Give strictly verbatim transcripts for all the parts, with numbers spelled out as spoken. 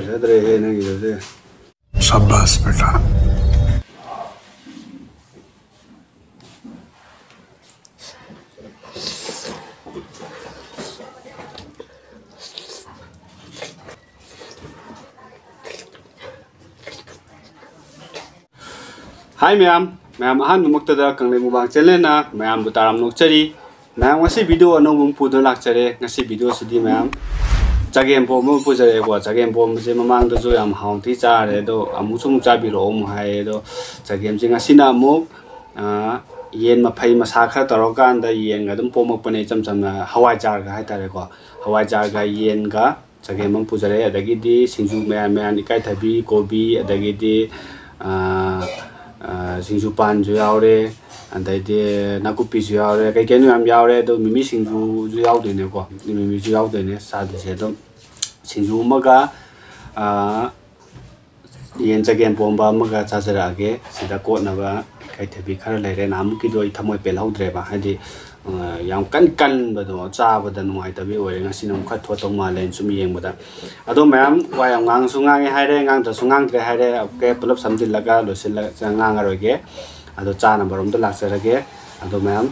ꯐꯖꯗ꯭ꯔꯦꯍꯦ ꯅꯪꯒꯤꯗꯨꯗꯤ꯫ शाबाश बेटा। Hi ꯃꯌꯥꯝ, ꯃꯌꯥꯝ ꯑꯍꯥꯟꯕꯃꯛꯇꯗ ꯀꯪꯂꯩ ꯃꯨꯛꯕꯥꯡ ꯆꯦꯅꯦꯜꯅ ꯃꯌꯥꯝꯕꯨ ꯇꯔꯥꯝꯅ ꯑꯣꯛꯆꯔꯤ꯫ ꯃꯌꯥꯝ ꯉꯁꯤ ꯚꯤꯗꯤꯑꯣ ꯑꯅꯧꯕ ꯑꯃ ꯄꯨꯗꯨꯅ ꯂꯥꯛꯆꯔꯦ꯫ ꯉꯁꯤ ꯚꯤꯗꯤꯑꯣꯁꯤꯗꯤ ꯃꯌꯥꯝ ꯆꯒꯦꯝ ꯄꯣꯝꯕ ꯑꯃ ꯄꯨꯖꯔꯛꯑꯦꯀꯣ꯫ ꯆꯒꯦꯝ ꯄꯣꯝꯕꯁꯦ ꯃꯃꯥꯡꯗꯁꯨ ꯌꯥꯝ ꯍꯥꯎꯅꯗꯤ ꯆꯥꯔꯦ, ꯑꯗꯣ ꯑꯃꯨꯛꯁꯨ ꯑꯃꯨꯛ ꯆꯥꯕꯤꯔꯛꯑꯣ ꯑꯃꯨꯛ ꯍꯥꯏꯌꯦ꯫ ꯑꯗꯣ ꯆꯒꯦꯝꯁꯦ ꯉꯁꯤꯅ ꯑꯃꯨꯛ, ꯑ, ꯌꯦꯟ ꯃꯐꯩ ꯃꯁꯥ ꯈꯔ ꯇꯧꯔꯀꯥꯟꯗ ꯌꯦꯟꯒ ꯑꯗꯨꯝ ꯄꯣꯝꯃꯛꯄꯅꯦ, ꯏꯆꯝ ꯆꯝꯅ ꯍꯋꯥꯏꯖꯥꯔꯒ ꯍꯥꯏꯇꯥꯔꯦꯀꯣ꯫ ꯍꯋꯥꯏꯖꯥꯔꯒ ꯌꯦꯟꯒ ꯆꯒꯦꯝ ꯑꯃ ꯄꯨꯖꯔꯛꯑꯦ꯫ ꯑꯗꯒꯤꯗꯤ ꯁꯤꯡꯖꯨ ꯃꯌꯥꯟ ꯃꯌꯥꯟ, ꯏꯀꯥꯏꯊꯕꯤ, ꯀꯣꯕꯤ, ꯑꯗꯒꯤꯗꯤ, ꯑ, ꯑ, ꯁꯤꯡꯖꯨ ꯄꯥꯟꯁꯨ ꯌꯥꯎꯔꯦ, ꯑꯗꯩꯗꯤ ꯅꯥꯀꯨꯞꯄꯤꯁꯨ ꯌꯥꯎꯔꯦ, ꯀꯩ ꯀꯩꯅꯣ ꯌꯥꯝ ꯌꯥꯎꯔꯦ꯫ ꯑꯗꯣ ꯃꯤꯃꯤ ꯁꯤꯡꯖꯨꯁꯨ ꯌꯥꯎꯗꯣꯏꯅꯦꯀꯣ, ꯃꯤꯃꯤꯁꯨ ꯌꯥꯎꯗꯣꯏꯅꯦ ꯆꯥꯗꯣꯏꯁꯦ꯫ ꯑꯗꯨꯝ ꯁꯤꯡꯖꯨ ꯑꯃꯒ, ꯑ, ꯌꯦꯟ ꯆꯒꯦꯝ ꯄꯣꯝꯕ ꯑꯃꯒ ꯆꯥꯖꯔꯛꯑꯒꯦ꯫ ꯁꯤꯗ ꯀꯣꯠꯅꯕ ꯏꯀꯥꯏꯊꯕꯤ ꯈꯔ ꯂꯩꯔꯦ꯫ ꯅꯍꯥꯟꯃꯨꯛꯀꯤꯗꯣ ꯑꯩ ꯊꯃꯣꯏ ꯄꯦꯜꯍꯧꯗ꯭ꯔꯦꯕ, ꯍꯥꯏꯗꯤ, ꯑ, ꯌꯥꯝ ꯀꯟ ꯀꯟꯕꯗꯣ ꯆꯥꯕꯗ ꯅꯨꯡꯉꯥꯏꯇꯕꯤ ꯑꯣꯏꯔꯦ꯫ ꯉꯁꯤꯅ ꯑꯃꯨꯛ ꯈꯔ ꯊꯣꯠꯇꯧ ꯃꯥꯜꯂꯦꯅ ꯁꯨꯝ ꯌꯦꯡꯕꯗ꯫ ꯑꯗꯣ ꯃꯌꯥꯝ ꯋꯥ ꯌꯥꯝ ꯉꯥꯡꯉꯁꯨ ꯉꯥꯡꯉꯦ ꯍꯥꯏꯔꯦ, ꯉꯥꯡꯗ꯭ꯔꯁꯨ ꯉꯥꯡꯗ꯭ꯔꯦ ꯍꯥꯏꯔꯦ꯫ ꯑꯣꯀꯦ, ꯄꯨꯂꯞ ꯁꯝꯖꯤꯜꯂꯒ ꯂꯣꯏꯁꯤꯜꯂ ꯉꯥꯡꯉꯔꯣꯏꯒꯦ꯫ ꯑꯗꯣ ꯆꯥꯅꯕꯔꯣꯝꯗ ꯂꯥꯛꯆꯔꯒꯦ꯫ ꯑꯗꯣ ꯃꯌꯥꯝ,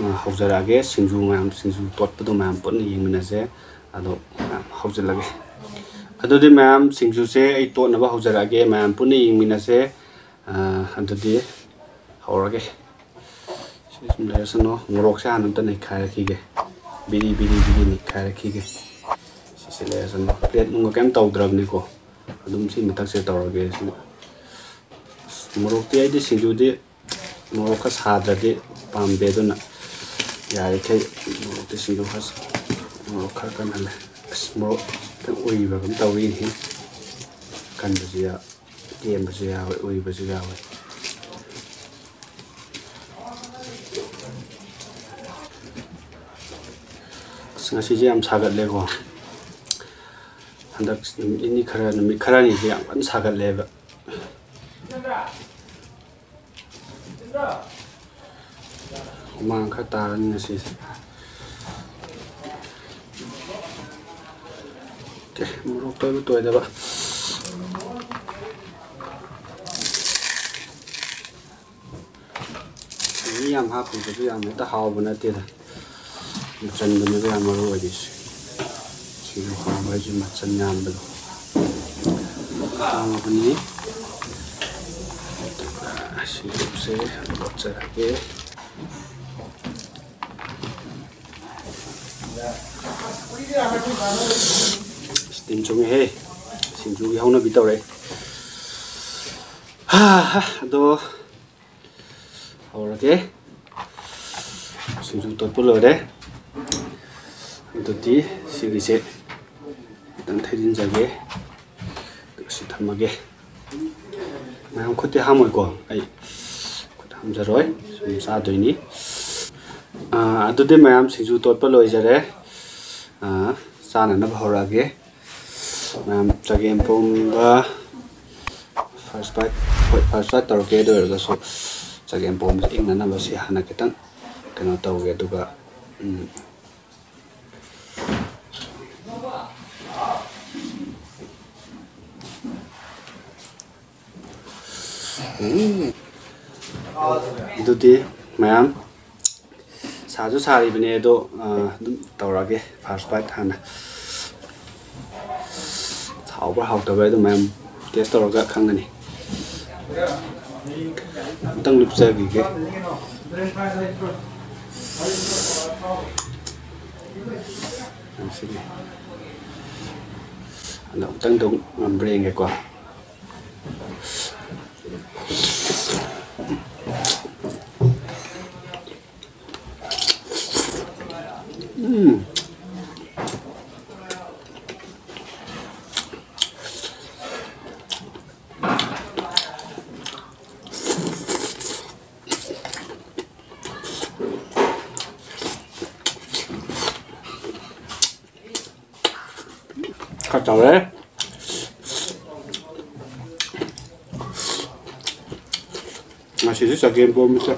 ꯑ, ꯍꯧꯖꯔꯛꯑꯒꯦ꯫ ꯁꯤꯡꯖꯨ ꯃꯌꯥꯝ, ꯁꯤꯡꯖꯨ ꯇꯣꯠꯄꯗꯣ ꯃꯌꯥꯝ ꯄꯨꯟꯅ ꯌꯦꯡꯃꯤꯟꯅꯁꯦ꯫ ꯑꯗꯣ ꯃꯌꯥꯝ ꯍꯧꯖꯤꯜꯂꯒꯦ꯫ ꯑꯗꯨꯗꯤ ꯃꯌꯥꯝ ꯁꯤꯡꯖꯨꯁꯦ ꯑꯩ ꯇꯣꯠꯅꯕ ꯍꯧꯖꯔꯛꯑꯒꯦ, ꯃꯌꯥꯝ ꯄꯨꯟꯅ ꯌꯦꯡꯃꯤꯟꯅꯁꯦ꯫ ꯑ, ꯑꯗꯨꯗꯤ ꯍꯧꯔꯒꯦ꯫ ꯁꯤ ꯁꯨꯝ ꯂꯩꯔꯁꯅꯨ, ꯃꯣꯔꯣꯛꯁꯦ ꯍꯥꯟꯅ ꯑꯝꯇ ꯅꯩꯈꯥꯏꯔꯛꯈꯤꯒꯦ꯫ ꯕꯤꯔꯤ ꯕꯤꯔꯤ ꯕꯤꯔꯤ ꯅꯩꯈꯥꯏꯔꯛꯈꯤꯒꯦ꯫ ꯁꯤꯁꯦ ꯂꯩꯔꯁꯅꯨ, ꯄ꯭ꯂꯦꯠ ꯅꯨꯡꯒ ꯀꯩꯝ ꯇꯧꯗ꯭ꯔꯕꯅꯤꯀꯣ꯫ ꯑꯗꯨꯝ ꯁꯤ ꯃꯊꯛꯁꯦ ꯇꯧꯔꯒꯦ꯫ ꯁꯤ ꯃꯣꯔꯣꯛꯇꯤ ꯑꯩꯗꯤ ꯁꯤꯡꯖꯨꯗꯤ ꯃꯣꯔꯣꯛ ꯈꯔ ꯁꯥꯗ꯭ꯔꯗꯤ ꯄꯥꯝꯗꯦ, ꯑꯗꯨꯅ ꯌꯥꯔꯤꯈꯩ ꯃꯣꯔꯣꯛꯇꯤ ꯁꯤꯡꯖꯨ ꯈꯔ, ꯃꯣꯔꯣꯛ ꯈꯔ ꯀꯟꯍꯜꯂꯦ꯫ ꯑꯁ, ꯃꯣꯔꯣꯛ ꯈꯤꯇꯪ ꯑꯣꯏꯕ ꯑꯗꯨꯝ ꯇꯧꯔꯤꯅꯤ꯫ ꯀꯟꯕꯁꯨ ꯌꯥ-, ꯇꯦꯟꯕꯁꯨ ꯌꯥꯎꯋꯦ, ꯎꯏꯕꯁꯨ ꯌꯥꯎꯋꯦ꯫ ꯑꯁ, ꯉꯁꯤꯁꯦ ꯌꯥꯝ ꯁꯥꯒꯠꯂꯦꯀꯣ꯫ ꯍꯟꯗꯛ ꯅꯨꯃꯤꯠ ꯅꯤꯅꯤ ꯈꯔ, ꯅꯨꯃꯤꯠ ꯈꯔꯅꯤꯁꯦ ꯌꯥꯝ ꯀꯟꯅ ꯁꯥꯒꯠꯂꯦꯕ꯫ ꯍꯨꯃꯥꯡ ꯈꯔ ꯇꯥꯔꯅꯤ ꯉꯁꯤꯁꯦ꯫ ꯃꯣꯔꯣꯛ ꯇꯣꯏꯕ ꯇꯣꯏꯗꯕ꯫ ꯃꯤ ꯌꯥꯝ ꯍꯥꯞꯄꯤꯕꯁꯨ ꯌꯥꯝ ꯍꯦꯛꯇ ꯍꯥꯎꯕ ꯅꯠꯇꯦꯗ꯫ ꯃꯆꯟꯗꯨꯅꯦꯕ ꯌꯥꯝ ꯃꯔꯨ ꯑꯣꯏꯔꯤꯁꯦ꯫ ꯁꯤꯡꯖꯨ ꯍꯥꯎꯕ ꯍꯥꯏꯁꯦ ꯃꯆꯟ ꯌꯥꯝꯕꯗꯣ꯫ ꯍꯥꯎꯕꯅꯤ꯫ ꯑꯗꯨꯒ ꯁꯤꯡꯖꯨꯁꯦ ꯀꯣꯠꯆꯔꯒꯦ꯫ ꯇꯤꯟ ꯆꯨꯝꯃꯦꯍꯦ꯫ ꯁꯤꯡꯖꯨꯒꯤ ꯍꯧꯅꯕꯤ ꯇꯧꯔꯦ꯫ ꯍꯥ, ꯍꯥ, ꯑꯗꯣ ꯍꯧꯔꯒꯦ꯫ ꯁꯤꯡꯖꯨ ꯇꯣꯠꯄ ꯂꯣꯏꯔꯦ꯫ ꯑꯗꯨꯗꯤ ꯁꯤꯒꯤꯁꯦ ꯈꯤꯇꯪ ꯊꯩꯖꯤꯟꯖꯒꯦ꯫ ꯑꯗꯨꯒ ꯁꯤ ꯊꯝꯃꯒꯦ꯫ ꯃꯌꯥꯝ ꯈꯨꯠꯇꯤ ꯍꯥꯝꯃꯣꯏꯀꯣ, ꯑꯩ ꯈꯨꯠ ꯍꯥꯝꯖꯔꯣꯏ꯫ ꯁꯨꯝ ꯆꯥꯗꯣꯏꯅꯤ꯫ ꯑꯥ, ꯑꯗꯨꯗꯤ ꯃꯌꯥꯝ ꯁꯤꯡꯖꯨ ꯇꯣꯠꯄ ꯂꯣꯏꯖꯔꯦ꯫ ꯑꯥ, ꯆꯥꯅꯅꯕ ꯍꯧꯔꯛꯑꯒꯦ꯫ ꯃꯌꯥꯝ ꯆꯒꯦꯝ ꯄꯣꯝꯕ first bite, ꯍꯣꯏ, first bite ꯇꯧꯔꯛꯀꯦ꯫ ꯑꯗꯨ ꯑꯣꯏꯔꯒꯁꯨ ꯆꯒꯦꯝ ꯄꯣꯝꯕꯁꯦ ꯏꯪꯅꯅꯕ ꯁꯤ ꯍꯥꯟꯅ ꯈꯤꯇꯪ ꯀꯩꯅꯣ ꯇꯧꯒꯦ꯫ ꯑꯗꯨꯒ, ꯎꯝ, ꯎꯝ꯫ ꯑꯗꯨꯗꯤ ꯃꯌꯥꯝ ꯁꯥꯁꯨ ꯁꯥꯔꯤꯕꯅꯦ, ꯑꯗꯣ, ꯑ, ꯑꯗꯨꯝ ꯇꯧꯔꯛꯑꯒꯦ꯫ First bite ꯍꯥꯟꯅ꯫ ꯍꯥꯎꯕ꯭ꯔꯥ ꯍꯥꯎꯇꯕ꯭ꯔꯥ ꯑꯗꯨ ꯃꯌꯥꯝ taste ꯇꯧꯔꯒ ꯈꯪꯒꯅꯤ꯫ ꯑꯝꯇꯪ ꯂꯨꯞꯆꯈꯤꯒꯦ꯫ ꯌꯥꯝ ꯁꯤꯜꯂꯤ꯫ ꯑꯗꯣ ꯑꯃꯨꯛꯇꯪꯗ ꯉꯝꯕ꯭ꯔꯥ ꯌꯦꯡꯒꯦꯀꯣ꯫ ꯎꯝ꯫ ꯈꯔ ꯇꯧꯔꯦ꯫ ꯉꯁꯤꯗꯤ ꯆꯒꯦꯝ ꯄꯣꯝꯕꯁꯦ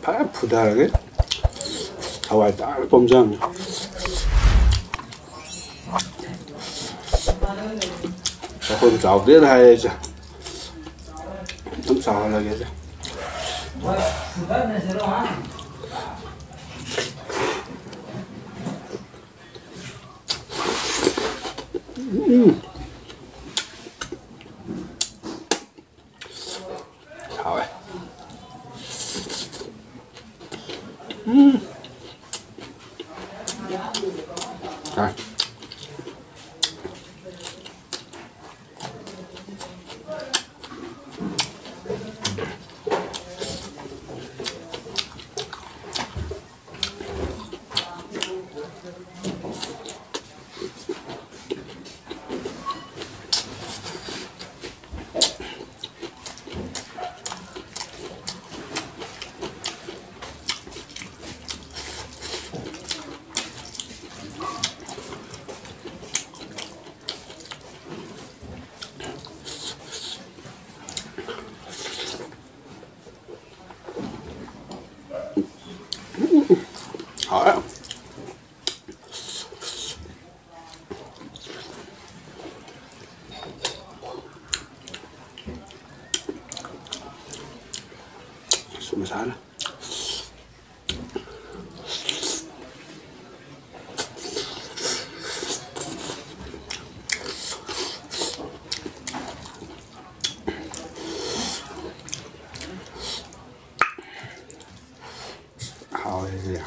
ꯐꯖꯅ ꯐꯨꯊꯔꯒꯦ꯫ ꯍꯋꯥꯏ ꯇꯥꯔ ꯄꯣꯝꯖꯕꯅꯤ꯫ ꯑꯩꯈꯣꯏ ꯆꯥꯎꯗꯦꯅ ꯍꯥꯏꯌꯦ ꯑꯩꯁꯦ꯫ ꯑꯗꯨꯝ ꯆꯥꯎꯍꯜꯂꯒꯦꯁꯦ꯫ ꯎꯝ꯫ ꯍꯥꯎꯋꯦ꯫ ꯎꯝ꯫ ꯍꯥꯎꯋꯦ꯫ ꯍꯥꯎꯋꯦ꯫ ꯁꯨꯝ ꯁꯥꯅ꯫ ꯍꯥꯎꯋꯦ ꯁꯤꯗꯤ꯫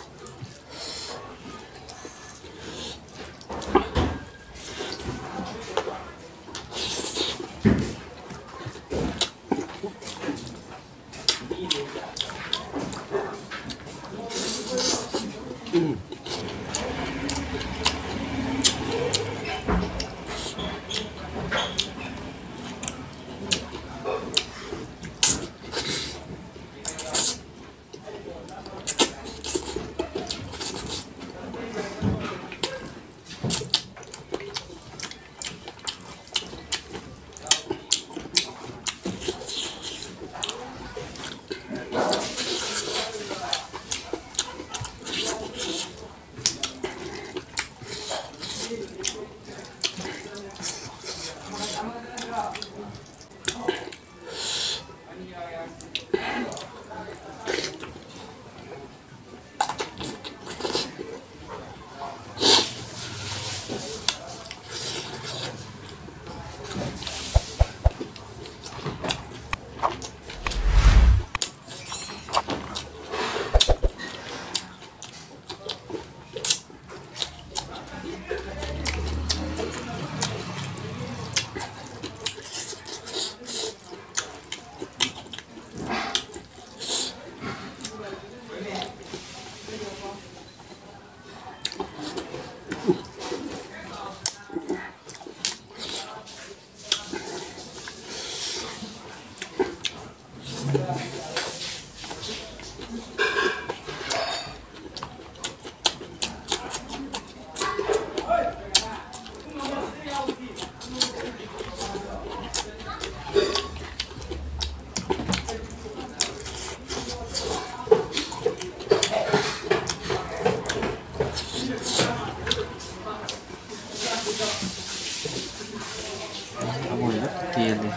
ꯊꯃꯣꯏꯗ ꯇꯦꯜꯂꯤ꯫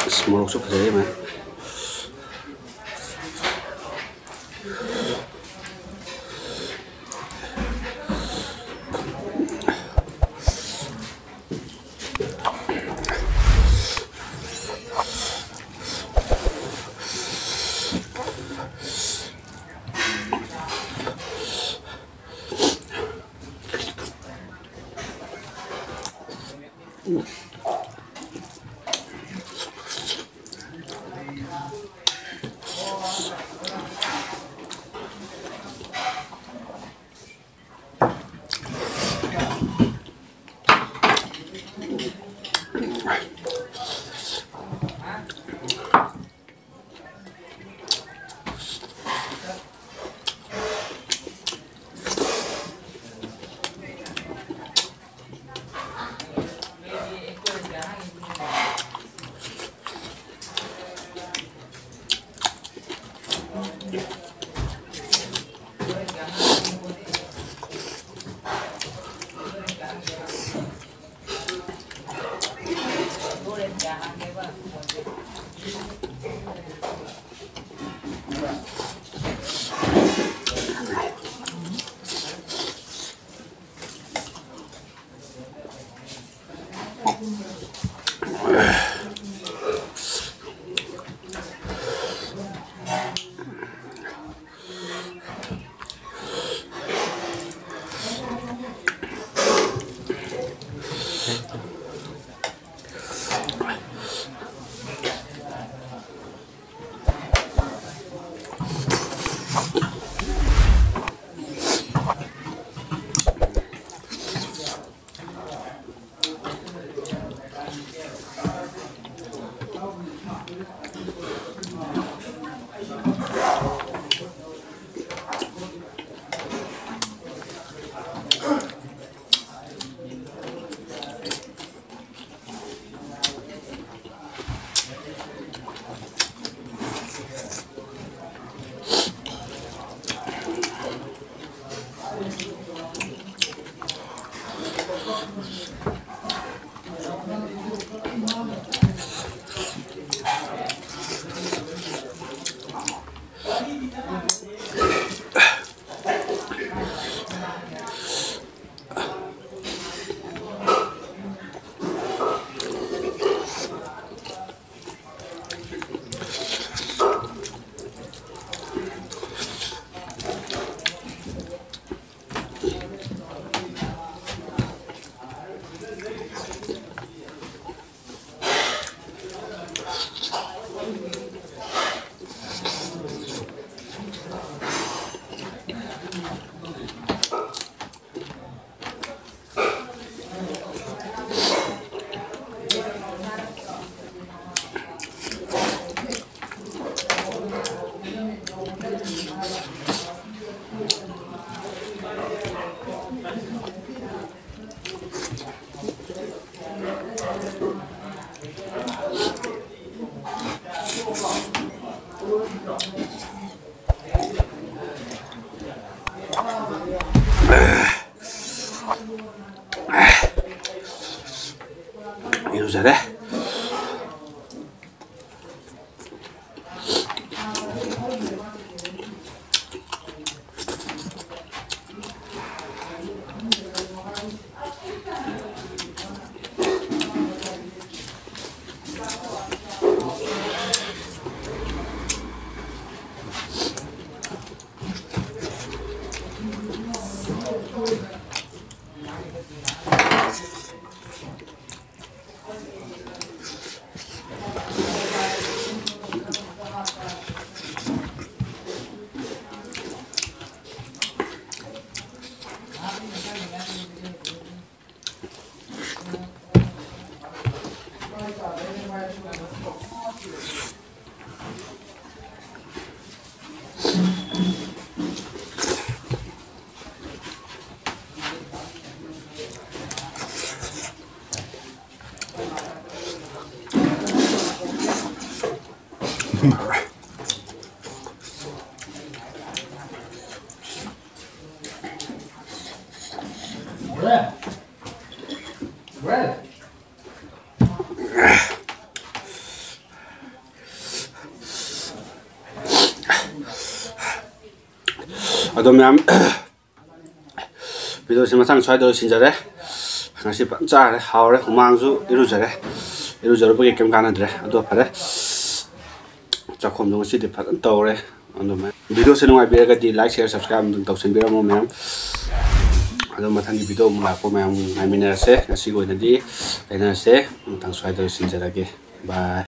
ꯑꯁ, ꯃꯣꯔꯣꯛꯁꯨ ꯐꯖꯩ ꯃꯌꯥꯝ꯫ ꯏꯔꯨꯖꯔꯦ꯫ ꯑꯗꯣ ꯃꯌꯥꯝ, ꯚꯤꯗꯤꯑꯣꯁꯤ ꯃꯊꯪ ꯁ꯭ꯋꯥꯏꯗ ꯂꯣꯏꯁꯤꯟꯖꯔꯦ꯫ ꯉꯁꯤ ꯐꯖꯅ ꯆꯥꯔꯦ, ꯍꯥꯎꯔꯦ, ꯍꯨꯃꯥꯡꯁꯨ ꯏꯔꯨꯖꯔꯦ꯫ ꯏꯔꯨꯖꯔꯨꯕꯒꯤ ꯀꯩꯝ ꯀꯥꯟꯅꯗ꯭ꯔꯦ꯫ ꯑꯗꯣ ꯐꯔꯦ, ꯆꯥꯛꯈꯣꯝꯗꯣ ꯉꯁꯤꯗꯤ ꯐꯖꯅ ꯇꯧꯔꯦ꯫ ꯑꯗꯨꯃꯥꯏꯅ ꯚꯤꯗꯤꯑꯣꯁꯦ ꯅꯨꯡꯉꯥꯏꯕꯤꯔꯒꯗꯤ like, share, subscribe ꯑꯗꯨꯝ ꯇꯧꯁꯤꯟꯕꯤꯔꯝꯃꯣ ꯃꯌꯥꯝ꯫ ꯑꯗꯣ ꯃꯊꯪꯒꯤ ꯚꯤꯗꯤꯑꯣ ꯑꯃꯨꯛ ꯂꯥꯛꯄ ꯃꯌꯥꯝ ꯉꯥꯏꯃꯤꯟꯅꯔꯁꯦ꯫ ꯉꯁꯤꯒꯤ ꯑꯣꯏꯅꯗꯤ ꯂꯩꯅꯔꯁꯦ꯫ ꯃꯊꯪ ꯁ꯭ꯋꯥꯏꯗ ꯂꯣꯏꯁꯤꯟꯖꯔꯒꯦ꯫ Bye꯫